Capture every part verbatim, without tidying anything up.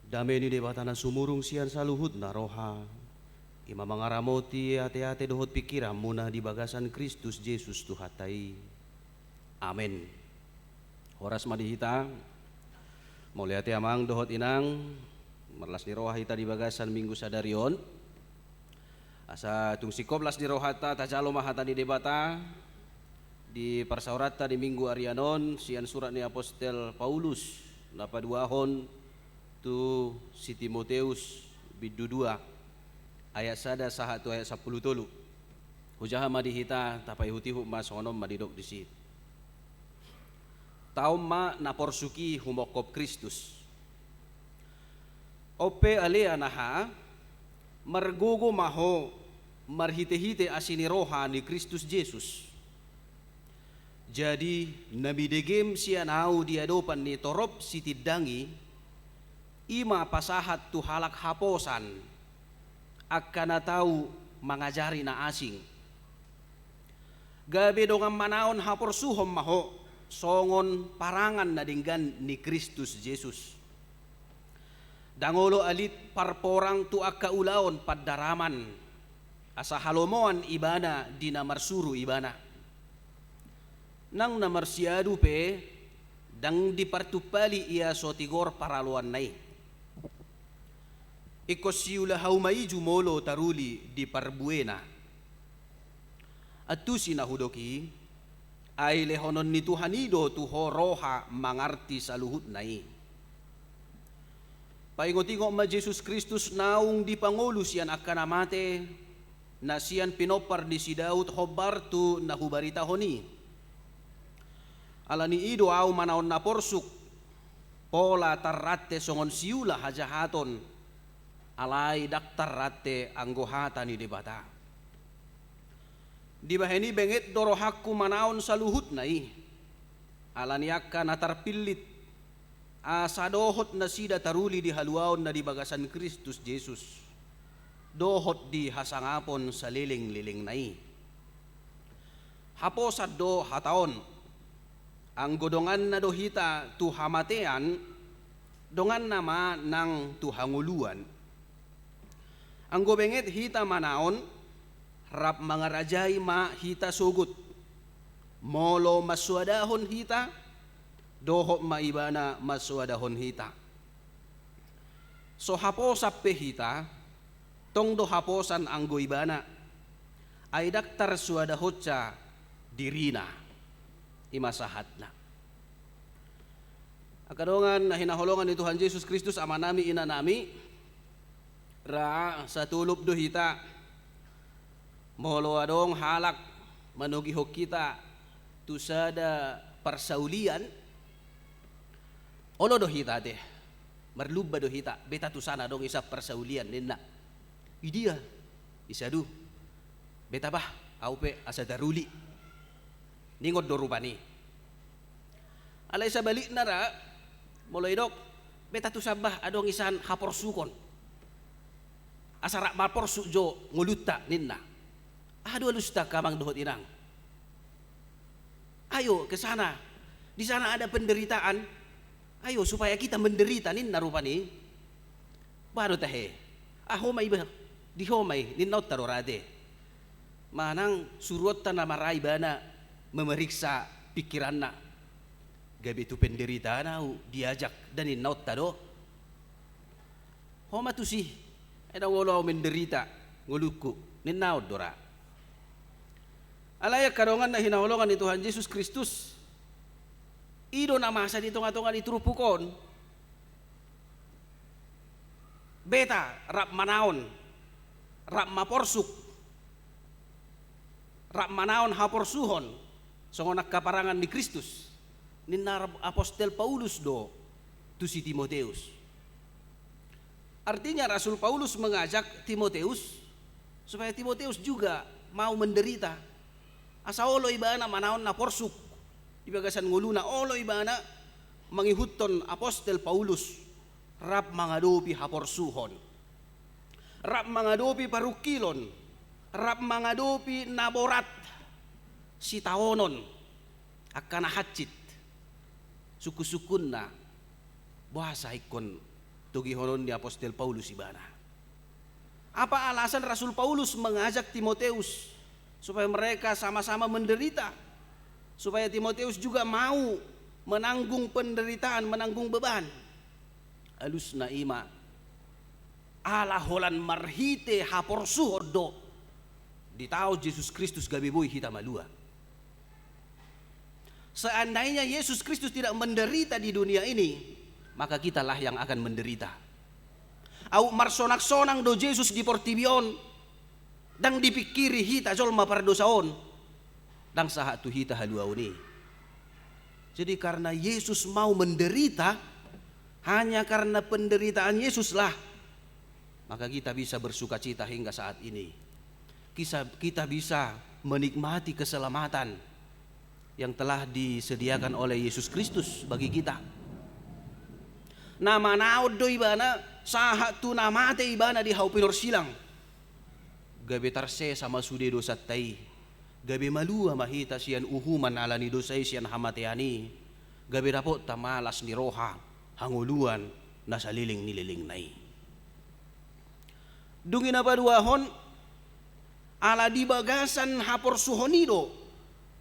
Dame ni Debata na sumurung sian saluhutna roha, i ma mangaramoti ateate dohot pingkiranmuna di bagasan Kristus Jesus Tuhanta i. Amen. Horas ma di hita. Mauliate amang dohot inang, marlas ni roha hita di bagasan Minggu sadari on. Asa tung singkop las ni rohanta, tajalo ma hata ni Debata di parsaoranta di Minggu arian on sian surat ni apostel Paulus na paduahon tu si Timoteus, bindu dua, ayat sada sahat tu ayat sampulu tolu. Hujaha ma di hita, tapaihutihut ma, songon on ma didok disi. Taon ma na porsuk i humongkop Kristus. On pe ale anaha, margogo ma ho marhitehite asi ni roha ni Kristus Jesus. Jadi na midegem sian ahu di adopan ni torop sitindang i, i ma pasahat tu halak haposan, angka na tau mangajari na asing. Gabe dongan manaon haporsuhon ma ho, songon parangan na denggan ni Kristus Jesus. Ndang olo alit parporang tu angka ulaon pandaraman, asa halomoan ibana di na marsuru ibana. Nang na marsiadu pe, ndang dipartumpali ia so tigor paraloanna i. Ingkon siulahau ma i jumolo taruli di parbuena. Antusi na hudok i, ai lehonon ni Tuhan i do tu ho roha mangarti saluhutna i. Paingotingot ma Jesus Kristus naung dipangolu sian angka na mate, na sian pinompar ni si Daud hombar tu na hubaritahon i. Ala ni i do ahu manaon na porsuk, pola tarrante songon siula hajahaton, alai ndang tarrante anggo hata ni Debata. Dibahen i benget do rohangku manaon saluhutna i, ala ni angka na tarpillit, asa dohot nasida taruli di haluaon na di bagasan Kristus Jesus, dohot di hasangapon salelenglelengna i. Haposan do hata on. Anggo donganna do hita tu hamatean, donganna ma nang tu hangoluan. Anggo benget hita manaon, rap mangarajai ma hita sogot. Molo mansoadahon hita, dohot ma ibana mansoadahon hita. So haposan pe hita, tong do haposan anggo ibana, ai ndang tarsoadahonsa dirina. I ma sahatna. Angka dongan na hinaholongan ni Tuhan Jesus Kristus, amanami, inanami, ra satolop do hita. Molo adong halak manogihon hita tu sada parsaulian, olo do hita ate, marlumba do hita, beta tu sana adong i sa parsaulian ninna. Idia, i sa do, beta bah, ahu pe asa taruli. Ningon do rupani. Alai sabalikna ra, molo idok, beta tu sana bah adong i san haporsukon. Asa rap maporsuk jo ngolunta ninna. Aha do alusta angka amang dohot inang? Ayo ke sana. Di sana ada penderitaan. Ayo supaya kita menderita ninna rupani. Bah do tahe. Ah, ho ma iba, di ho ma i ninna on ta do ra ate. Manang suruonta nama ra ibana memeriksa pingkiranna. Gabe tu penderitaan ahu diajak da ninna on ta do. Ho ma tusi, ai ndang olo ahu menderita ngolungku ninna on do ra. Alai angka dongan na hinaholongan ni Tuhan Jesus Kristus, i do na masa di tongatonga ni turpuk on. Beta rap manaon, rap maporsuk, rap manaon haporsuhon songon angka parangan ni Kristus, ninna apostel Paulus do tu si Timoteus. Artinya Rasul Paulus mengajak Timoteus supaya Timoteus juga mau menderita. Asa olo ibana manaon na porsuk di bagasan ngoluna, olo ibana mangihuthon apostel Paulus rap mangadopi haporsuhon, rap mangadopi parungkilon, rap mangadopi na borat, sitaonon, angka na hansit. Sungkunsungkunna, boasa ingkon togihonon ni apostel Paulus ibana. Apa alasan Rasul Paulus mengajak Timoteus supaya mereka sama-sama menderita, supaya Timoteus juga mau menanggung penderitaan, menanggung beban? Alusna i ma, ala holan marhite haporsuhon do ditaon Jesus Kristus gabe boi hita malua. Seandainya Yesus Kristus tidak menderita di dunia ini, maka kitalah yang akan menderita. Aut marsonaksonang do Jesus di portibi on, ndang dipingkiri hita jolma pardosa on, ndang sahat tu hita haluaon i. Jadi karena Yesus mau menderita, hanya karena penderitaan Yesuslah, maka kita bisa bersukacita hingga saat ini. Kisa-, kita bisa menikmati keselamatan yang telah disediakan oleh Yesus Kristus bagi kita. Na manaon do ibana sahat tu na mate ibana di hau pinorsilang. Gabe tarsesa ma sude dosanta i. Gabe malua ma hita sian uhuman ala ni dosa i, sian hamatean i. Gabe dapotta ma las ni roha, hangoluan na saleleng ni lelengna i. Dung i na paduahon, ala di bagasan haporsuhon i do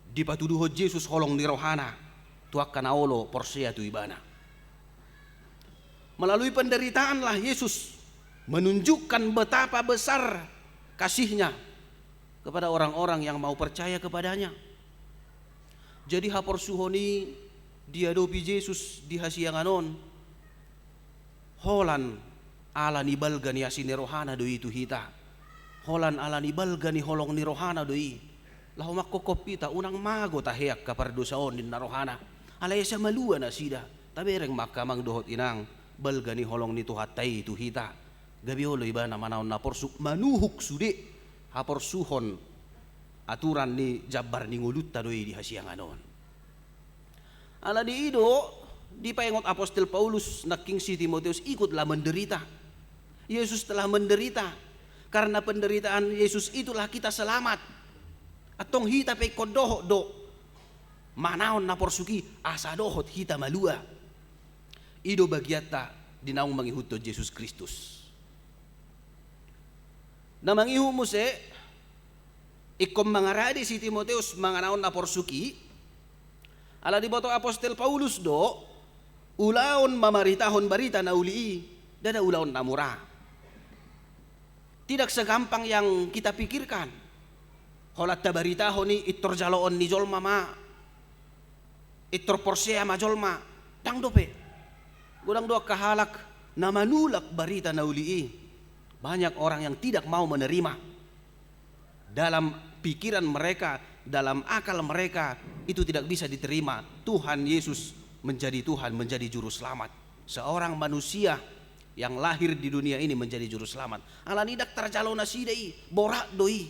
dipatuduhon Jesus holong ni rohana tu angka na olo porsea tu ibana. Melalui penderitaanlah Yesus menunjukkan betapa besar kasihnya kepada orang-orang yang mau percaya kepadanya. Jadi haporsuhon i diadopi Jesus di hasiangan on, holan ala ni balga ni asi ni rohana do i tu hita. Holan ala ni balga ni holong ni rohana do i. Laho mangkopkop hita, unang mago tahe angka pardosa on, ninna rohana. Alai asa malua nasida. Tabereng ma angka amang dohot inang, balga ni holong ni Tuhanta i tu hita. Gabe olo ibana manaon na porsuk, manuhuk sude haporsuhon aturan ni jambar ni ngolunta do i di hasiangan on. Ala ni i do dipaingot apostel Paulus nangkin si Timoteus, ikutlah menderita. Yesus telah menderita. Karena penderitaan Yesus itulah kita selamat. Antong hita pe ingkon dohot do manaon na porsuk i asa dohot hita malua. I do bagianta di naung mangihuthon Jesus Kristus. Na mangihut muse, ingkon mangarade si Timoteus manganaon na porsuk i, ala diboto apostel Paulus do, ulaon mamaritahon barita na uli i, ndada ulaon na mura. Tidak segampang yang kita pikirkan. Holan tabaritahon i, pintor jaloon ni jolma ma, pintor porsea ma jolma. Ndang dope. Godang do angka halak na manulak barita na uli i. Banyak orang yang tidak mau menerima. Dalam pikiran mereka, dalam akal mereka, itu tidak bisa diterima. Tuhan Yesus menjadi Tuhan, menjadi Juru Selamat. Seorang manusia yang lahir di dunia ini menjadi Juru Selamat. Ala ni i ndang tarjalo nasida i, borat do i.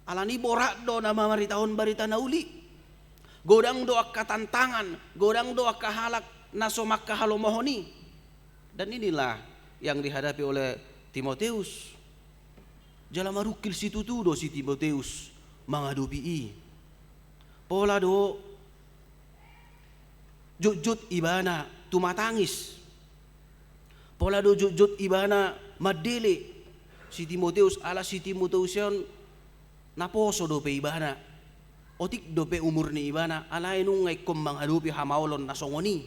Ala ni i borat do na mamaritahon barita na uli. Godang do angka tantangan, godang do angka halak na so mangkahalomohon i. Dan inilah yang dihadapi oleh Timoteus. Jala marungkil situtu do si Timoteus mangadopi i. Pola do jotjot ibana tumatangis. Pola do jotjot ibana mandele si Timoteus, ala si Timoteus i on naposo dope ibana. Otik dope umur ni ibana, alai nunga ingkon mangadopi hamaolon na songon i.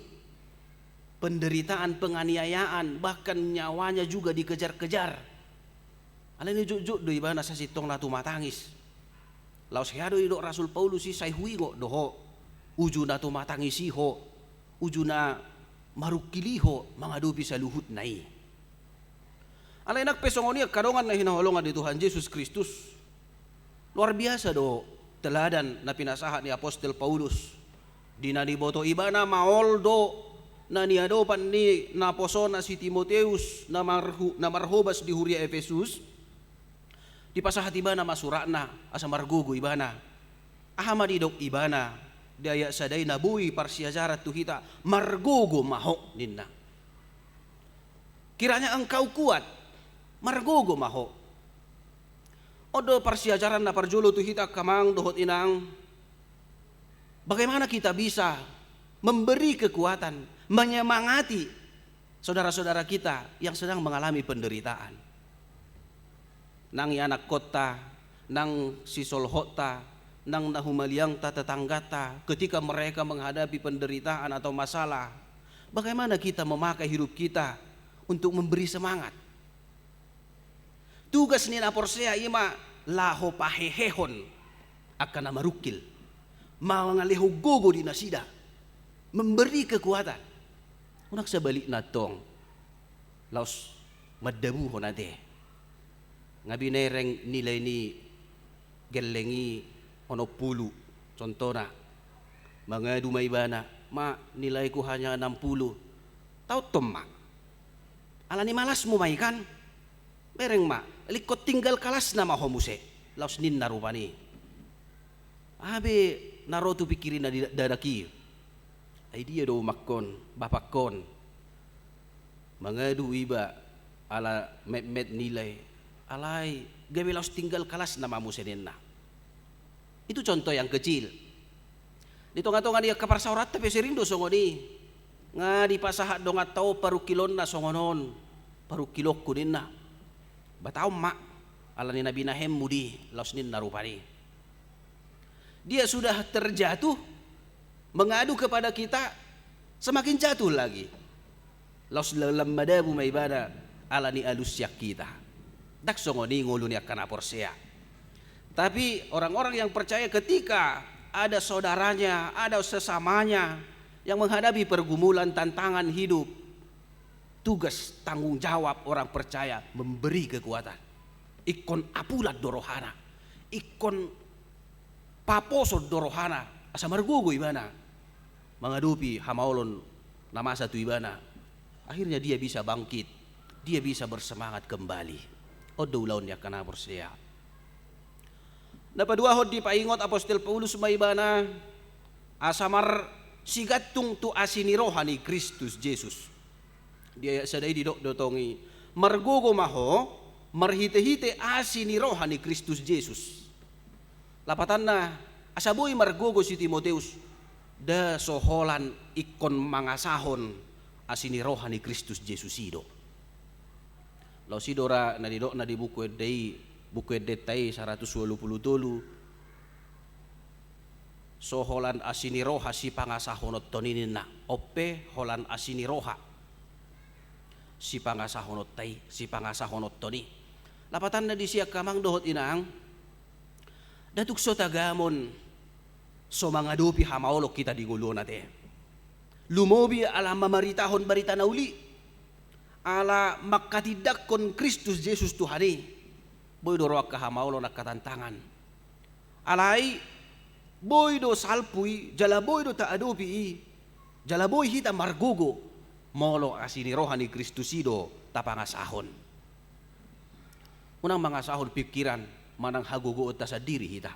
Penderitaan, penganiayaan, bahkan nyawanya juga dikejar-kejar. Alai na jotjot do ibana sasintongna tumatangis. Laos hea do didok Rasul Paulus i, sai huingot do ho, uju na tumatangis i ho, uju na marungkil i ho mangadopi saluhutna i. Alai nang pe songon i angka dongan na hinaholongan ni Tuhan Jesus Kristus. Luar biasa do teladan na pinasahat ni apostel Paulus. Di na niboto ibana maol do na niadopan ni naposona si Timoteus na marhu-, na marhobas di huria Efesus. Dipasahat ibana ma suratna asa margogo ibana. Aha ma didok ibana di ayat sada i na boi parsiajaran tu hita, margogo ma ho ninna. Kiranya engkau kuat, margogo ma ho. On do parsiajaran na parjolo tu hita angka amang dohot inang. Bagaimana kita bisa memberi kekuatan, menyemangati saudara-saudara kita yang sedang mengalami penderitaan. Nang ianakkonta, nang sisolhotta, nang na humaliangta, tetanggata, ketika mereka menghadapi penderitaan atau masalah, bagaimana kita memakai hidup kita untuk memberi semangat? Tugas ni na porsea i ma laho pahehehon angka na marungkil, mangalehon gogo di nasida, memberi kekuatan. Unang sabalikna antong, laos mandabuhon ate. Nga binereng nilai ni gelleng i onom pulu, contohna. Mangadu ma ibana, "Ma, nilaiku hanya enam puluh." Taothon ma. Alani malasmu ma i kan? Bereng ma, lingkot tinggal kalasna ma ho muse. Laos ninna rupani. Aha be na ro tu pingkirinna di danak i? Ai dia do umangkon, bapangkon? Mangadu iba ala metmet nilai. Alai gabe laos tinggal kalasna ma muse ninna. Itu contoh yang kecil. Di tonga-tonga ni angka parsaoranta pe sering do songon i. Nga dipasahat donganta on parungkilonna songon on. Parungkilonku ninna. Bataon ma, alani na binahenmu di, laos ninna rupani. Dia sudah terjatuh, mengadu kepada kita, semakin jatuh lagi. Laos lam madabu ma ibana alani alus sian hita. Ndang songon i ngolu ni angka na porsea. Tapi orang-orang yang percaya, ketika ada saudaranya, ada sesamanya yang menghadapi pergumulan, tantangan hidup, tugas, tanggung jawab orang percaya memberi kekuatan. Ingkon apulan do rohana. Ingkon paposon do rohana, asa margogo ibana mangadopi hamaolon na masa tu ibana. Akhirnya dia bisa bangkit, dia bisa bersemangat kembali. On do ulaon ni angka na porsea. Na paduahon, dipaingot apostel Paulus ma ibana asa marsigantung tu asi ni roha ni Kristus Jesus. Di ayat sada i didok do tong i, margogo ma ho marhitehite asi ni roha ni Kristus Jesus. Lapatanna, asa boi margogo si Timoteus, nda so holan ingkon mangasahon asi ni roha ni Kristus Jesus i do. Laos i do ra na didokna di Buku Ende i, Buku Endenta i saratus ualu pulu tolu. So holan asi ni roha sipangasahononton i ninna. On pe holan asi ni roha sipangasahononta i, sipangasahononton i. Lapatanna disi angka amang dohot inang, nda tuk so tagamon so mangadopi hamaolon hita di ngolu on ate. Lumobi ala mamaritahon barita na uli, ala mangkatindangkon Kristus Jesus Tuhan i, boi do ro angka hamaolon, angka tantangan. Alai boi do salpu i, jala boi do taadopi i, jala boi hita margogo molo asi ni roha ni Kristus i do tapangasahon. Unang mangasahon pingkiran manang hagogoonta sandiri hita,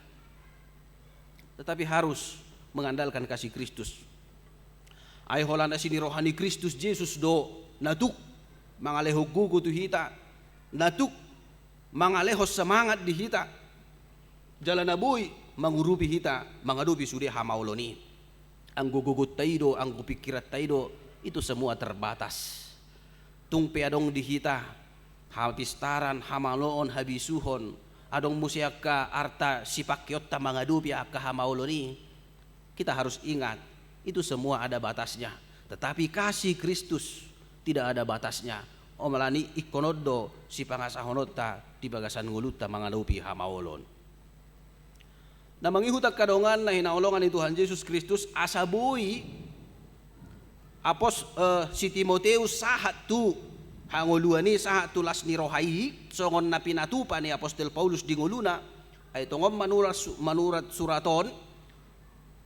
tetapi harus mengandalkan kasih Kristus. Ai holan asi ni roha ni Kristus Jesus do na tuk mangalehon gogo tu hita, na tuk mangalehon semangat di hita, jala na boi mangurupi hita mangadopi sude hamaolon i. Anggo gogonta i do, anggo pingkiranta i do, itu semua terbatas. Tung pe adong di hita hapistaran, hamaloon, habisuhon, adong muse angka arta sipangkeonta mangadopi angka hamaolon i, kita harus ingat, itu semua ada batasnya. Tetapi kasih Kristus tidak ada batasnya. Alani i ingkon on do sipangasahononta di bagasan ngolunta mangadopi hamaolon. Na mangihut angka dongan na hinaholongan ni Tuhan Jesus Kristus, asa boi apos-, eh, si Timoteus sahat tu hangoluan i, sahat tu las ni roha i, songon na pinatupa ni apostel Paulus di ngoluna. Ai tongon manurat su-, manurat surat on,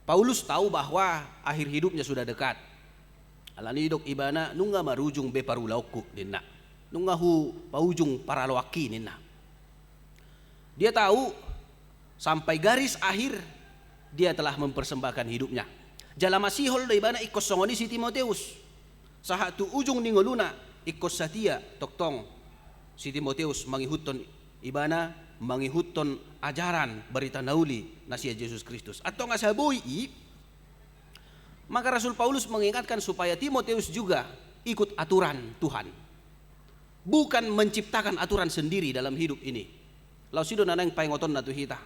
Paulus tahu bahwa akhir hidupnya sudah dekat. Alani i didok ibana, nunga marujung be parulaonku ninna. Nunga hupaujung paraloanki ninna. Dia tahu sampai garis akhir dia telah mempersembahkan hidupnya. Jala masihol do ibana ingkon songon i si Timoteus. Sahat tu ujung ni ngoluna ingkon satia tongtong si Timoteus mangihuthon ibana, mangihuthon ajaran barita na uli na sian Jesus Kristus. Antong asa boi i, maka Rasul Paulus mengingatkan supaya Timoteus juga ikut aturan Tuhan, bukan menciptakan aturan sendiri dalam hidup ini. Laos i do na naeng paingotonna tu hita.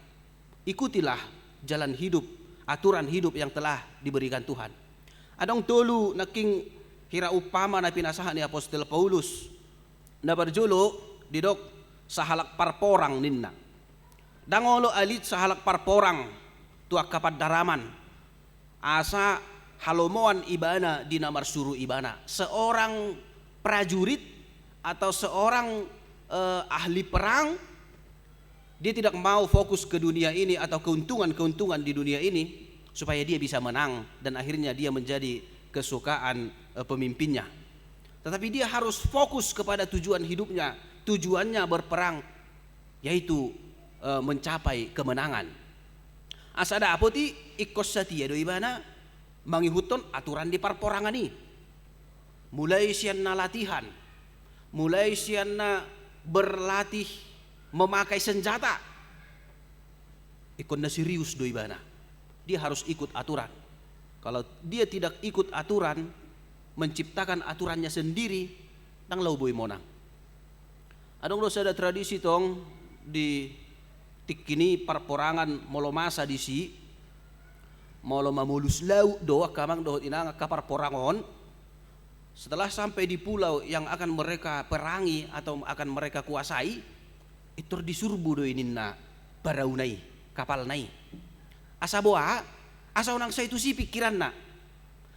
Ikutilah jalan hidup, aturan hidup yang telah diberikan Tuhan. Adong tolu nangkin hira umpama na pinasahat ni apostel Paulus. Na parjolo didok sahalak parporang ninna. Ndang olo alit sahalak parporang tu angka pandaraman, asa halomoan ibana di na marsuru ibana. Seorang prajurit atau seorang, eh, ahli perang, dia tidak mau fokus ke dunia ini atau keuntungan-keuntungan di dunia ini, supaya dia bisa menang dan akhirnya dia menjadi kesukaan, eh, pemimpinnya. Tetapi dia harus fokus kepada tujuan hidupnya, tujuannya berperang, yaitu, eh, mencapai kemenangan. Asa dapot i, ingkon satia do ibana mangihuthon aturan di parporangan i. Mulai sian na latihan, mulai sian na berlatih memakai senjata, ingkon na serius do ibana. Dia harus ikut aturan. Kalau dia tidak ikut aturan, menciptakan aturannya sendiri, ndang laho boi monang. Adong do sada tradisi tong di tingki ni parporangan, molo masa disi, molo mamolus laut do angka amang dohot inang angka parporang on, setelah sampai di pulau yang akan mereka perangi atau akan mereka kuasai, pintor disurbu do i ninna parauna i, kapalna i. Asa boha, asa unang sai tusi pikiranna.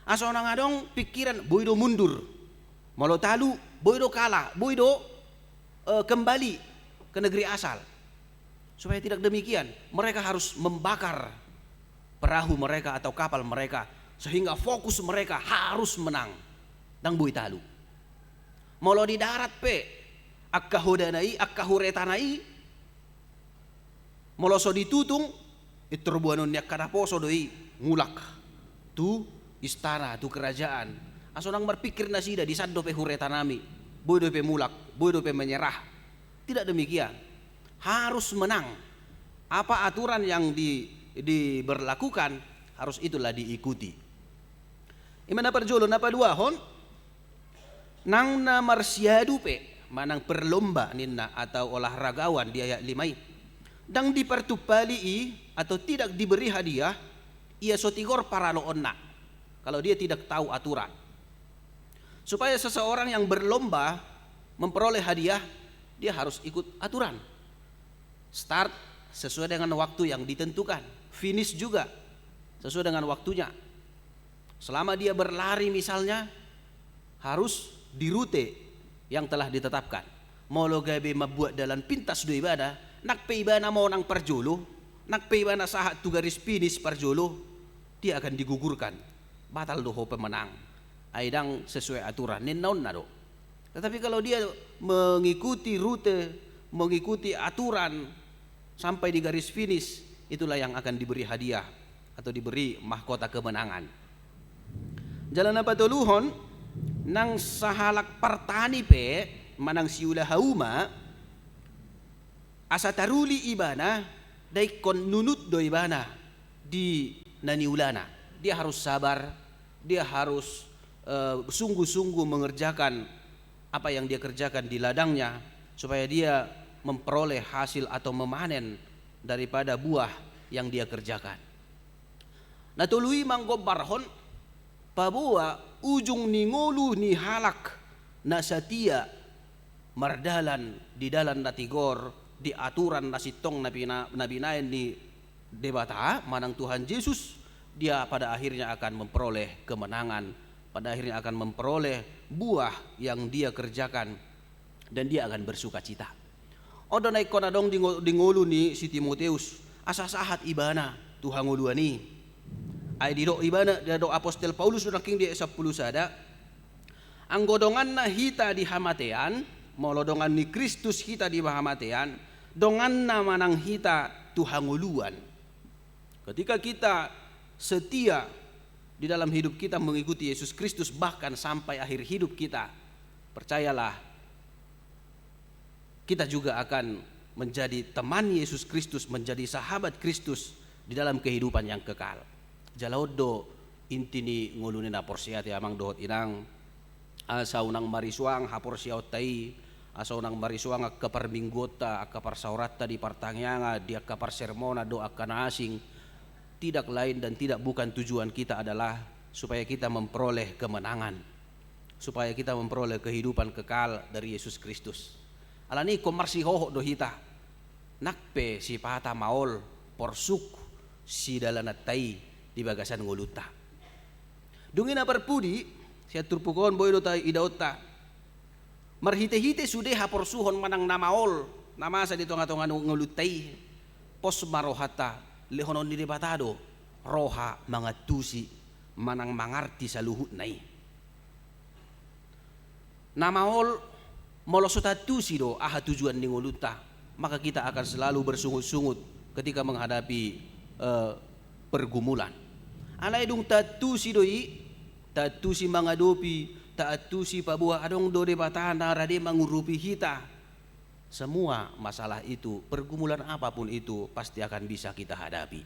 Asa unang adong pikiran, boi do mundur. Molo talu, boi do kalah, boi do, eh, kembali ke negeri asal. Supaya tidak demikian, mereka harus membakar perahu mereka atau kapal mereka, sehingga fokus mereka harus menang. Ndang boi talu. Molo di darat pe, angka hodana i, angka huretana i, molo so ditutung, pintor boanon ni angka naposo do i mulak tu istana, tu kerajaan. Asa unang marpikir nasida, disan dope huretanami, boi dope mulak, boi dope menyerah. Tidak demikian. Harus menang. Apa aturan yang di, diberlakukan, harus itulah diikuti. I ma na parjolo. Na paduahon, nang na marsiadu pe manang perlomba ninna atau olahragawan di ayat lima i, ndang dipartumpali i atau tidak diberi hadiah, ia so tigor paraloonna, kalau dia tidak tahu aturan. Supaya seseorang yang berlomba memperoleh hadiah, dia harus ikut aturan. Start sesuai dengan waktu yang ditentukan, finish juga sesuai dengan waktunya. Selama dia berlari misalnya, harus di rute yang telah ditetapkan. Molo gabe mambuat dalan pintas do ibana, nang pe ibana monang parjolo, nang pe ibana sahat tu garis finish parjolo, dia akan digugurkan. Batal do ho pemenang. Ai ndang sesuai aturan, ninna onna do. Tetapi kalau dia mengikuti rute, mengikuti aturan sampai di garis finish, itulah yang akan diberi hadiah atau diberi mahkota kemenangan. Jala na patoluhon, nang sahalak partani pe manang siula hauma, asa taruli ibana, ndang ingkon nunut do ibana di na niulana. Dia harus sabar, dia harus, eh, sungguh-sungguh mengerjakan apa yang dia kerjakan di ladangnya, supaya dia memperoleh hasil atau memanen daripada buah yang dia kerjakan. Na tolu i manggombarhon paboa ujung ni ngolu ni halak na satia mardalan di dalan na tigor, di aturan na sintong na bina-, na binaen ni Debata manang Tuhan Jesus, dia pada akhirnya akan memperoleh kemenangan, pada akhirnya akan memperoleh buah yang dia kerjakan, dan dia akan bersukacita. On do na ingkon adong di ngo-, di ngolu ni si Timoteus, asa sahat ibana tu hangoluan i. Ai didok ibana, didok apostel Paulus do nangkin di ayat sampulu sada, anggo donganna hita di hamatean, molo dongan ni Kristus hita di hamatean, donganna manang hita tu hangoluan. Ketika kita setia di dalam hidup kita mengikuti Yesus Kristus, bahkan sampai akhir hidup kita, percayalah, kita juga akan menjadi teman Yesus Kristus, menjadi sahabat Kristus di dalam kehidupan yang kekal. Jala on do inti ni ngolu ni na porsea, amang dohot inang. Asa unang marisuang haporseaonta i, asa unang marisuang angka parmingguonta, angka parsaoranta di partangiangan, di angka parsermonan dohot angka na asing. Tidak lain dan tidak bukan tujuan kita adalah supaya kita memperoleh kemenangan, supaya kita memperoleh kehidupan kekal dari Yesus Kristus. Alani i ingkon marsihohot do hita, nang pe sipata maol porsuk sidalananta i di bagasan ngolunta. Dung i na parpudi, sian turpuk on boi do idaonta, marhitehite sude haporsuhon manang na maol na masa di tongatonga ngolunta i, pos ma rohanta, lehonon ni Debata do roha mangantusi manang mangarti saluhutna i. Na maol, molo so taantusi do aha tujuan ni ngolunta, maka kita akan selalu bersungut-sungut ketika menghadapi, eh, pergumulan. Alai dung taantusi do i, taantusi mangadopi, taantusi paboa adong do Debata na rade mangurupi hita, semua masalah itu, pergumulan apapun itu, pasti akan bisa kita hadapi.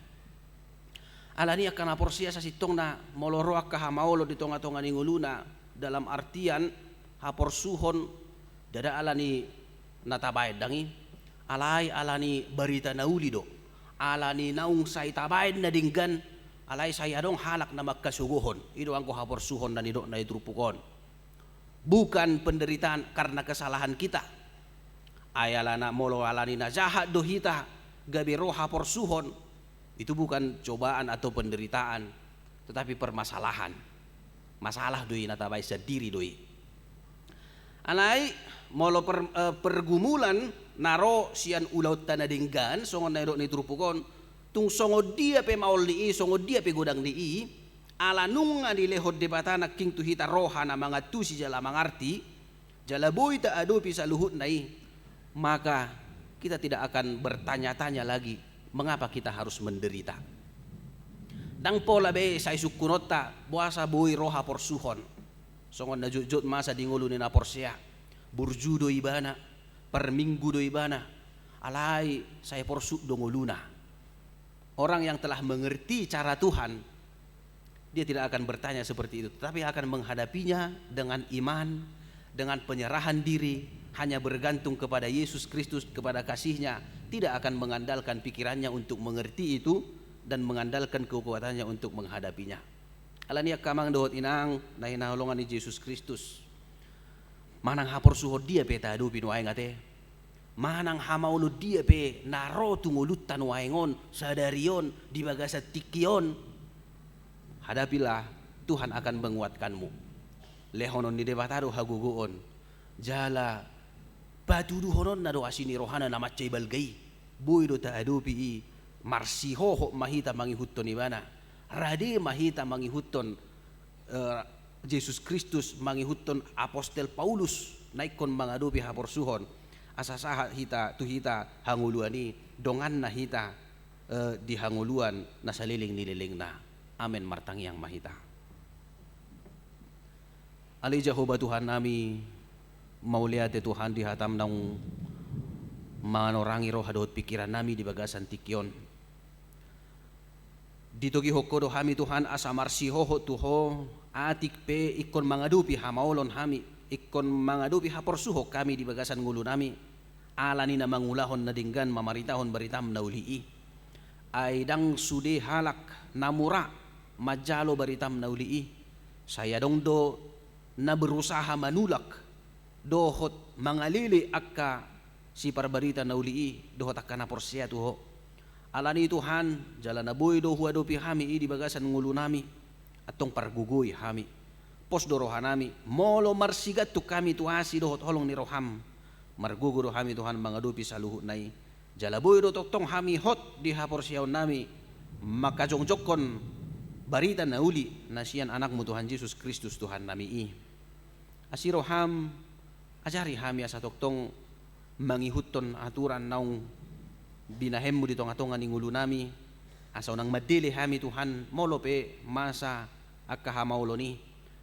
Alani i angka na porsea, sasintongna molo ro angka hamaolon di tongatonga ni ngoluna, dalam artian haporsuhon, ndada alani na tabaen dang i, alai alani barita na uli do, alani naung sai tabaen na denggan, alai sai adong halak na mangkasogohon. I do anggo haporsuhon na nidokna di turpuk on. Bukan penderitaan karena kesalahan kita. Ai alana molo alani na jahat do hita gabe ro haporsuhon, itu bukan cobaan atau penderitaan, tetapi permasalahan. Masalah do i na tabaen sandiri do i. Alai molo per-, eh, pergumulan na ro sian ulaonta na denggan, songon na nidok ni turpuk on, tung songon dia pe maol ni i, songon dia pe godang ni i, ala nunga dilehon Debata nangkin tu hita roha na mangantusi jala mangarti, jala boi taadopi saluhutna i, maka kita tidak akan bertanya-tanya lagi mengapa kita harus menderita. Ndang pola be sai sungkunonta boasa boi ro haporsuhon. Songon na jotjot masa di ngolu ni na porsea, burju do ibana, parminggu do ibana, alai sai porsuk do ngoluna. Orang yang telah mengerti cara Tuhan, dia tidak akan bertanya seperti itu, tetapi akan menghadapinya dengan iman, dengan penyerahan diri, hanya bergantung kepada Yesus Kristus, kepada kasih-Nya, tidak akan mengandalkan pikirannya untuk mengerti itu dan mengandalkan kekuatannya untuk menghadapinya. Alani i angka amang dohot inang na hinaholongan ni Jesus Kristus, manang haporsuhon dia pe taadopi nuaeng ate, manang hamaolon dia pe na ro tu ngolunta nuaeng on, sadari on, di bagasan tingki on, hadapilah, Tuhan akan menguatkanmu. Lehonon ni Debata do hagogoon, jala patuduhononna do asi ni rohana na mansai balga i. Boi do taadopi i, marsihohot ma hita mangihuthon ibana, rade ma hita mangihuthon, eh, Jesus Kristus, mangihuthon apostel Paulus na ingkon mangadopi haporsuhon, asa sahat hita, tu hita hangoluan i, donganna hita, eh, di hangoluan na saleleng ni lelengna. Amen. Martangiang ma hita. Ale Jahowa Tuhannami, mauliate Tuhan di hataM naung manorangi roha dohot pingkirannami di bagasan tingki on. Ditogihon Ho do hami Tuhan asa marsihohot tu Ho, atik pe ingkon mangadopi hamaolon hami, ingkon mangadopi haporsuhon hami di bagasan ngolunami, ala ni na mangulahon na denggan mamaritahon baritaM na uli i. Ai ndang sude halak na mura manjalo baritaM na uli i, sai adong do na berusaha manulak dohot mangalele angka siparbarita na uli i dohot angka na porsea tu Ho. Ala ni i Tuhan, jala na boi do huadopi hami i di bagasan ngolunami, antong pargogoi hami. Pos do rohanami, molo marsigantung hami tu asi dohot holong ni rohaM, margogo do hami Tuhan mangadopi saluhutna i. Jala boi do tongtong hami hot di haporseaonnami mangkajongjongkon barita na uli na sian AnakMu Tuhan Jesus Kristus Tuhannami i. Asi rohaM, ajari hami asa tongtong mangihuthon aturan naung binahenMu di tongatonga ni ngolunami, asa unang mandele hami Tuhan molo pe masa angka hamaolon i,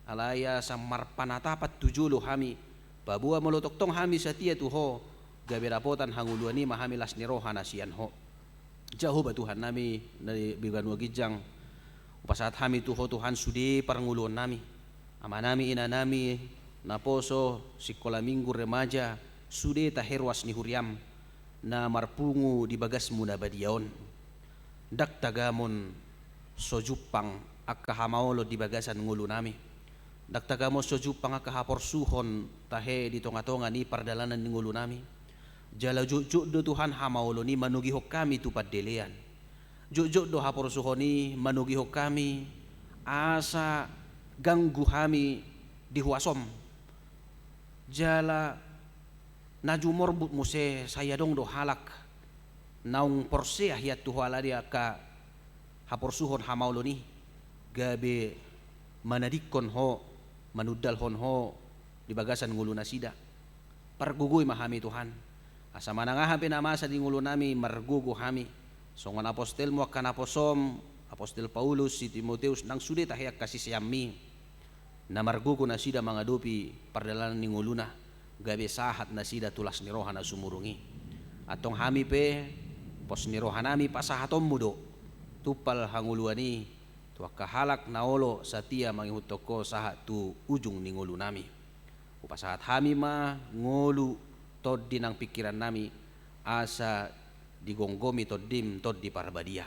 alai asa marpanatapan tu jolo hami, paboa molo tongtong hami satia tu Ho, gabe dapotan hangoluan i ma hami las ni roha na sian Ho. Jahowa Tuhannami na di banua ginjang, hupasahat hami tu Ho Tuhan sude parngoluonnami, amanami, inanami, Naposo, sikola minggu, remaja, sude tahe ruas ni huriam na marpungu di bagasmu na badia on. Ndang tagamon so jumpang angka hamaolon di bagasan ngolunami. Ndang tagamon so jumpang angka haporsuhon tahe di tonga-tonga ni pardalanan ni ngolunami. Jala jotjot do Tuhan hamaolon i manogihon hami tu pandelean. Jotjot do haporsuhon i manogihon hami asa ganggu hami di huasom. Jala na jumorbut muse sai adong do halak naung porsea hian tu Ho alani angka haporsuhon hamaolon i, gabe manadingkon Ho, manundalhon Ho di bagasan ngolunasida. Pargogoi ma hami Tuhan, asa manang aha pe na masa di ngolunami margogo hami, songon apostelmu angka naposom, apostel Paulus, si Timoteus, nang sude tahe angka siseanmi. Na margogo nasida mangadopi pardalanan ni ngoluna, gabe sahat nasida tu las ni roha na sumurung i. Antong hami pe, pos ni rohanami pasahatonmu do tumpal hangoluan i tu angka halak na olo satia mangihuthon Ho sahat tu ujung ni ngolunami. Hupasahat hami ma ngolu, tondi nang pingkirannami, asa digomgomi Tondim, Tondi Parbadia.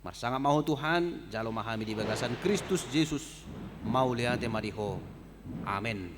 Marsangap ma Ho Tuhan, jalo ma hami di bagasan Kristus Jesus, mauliate ma di Ho. Amen.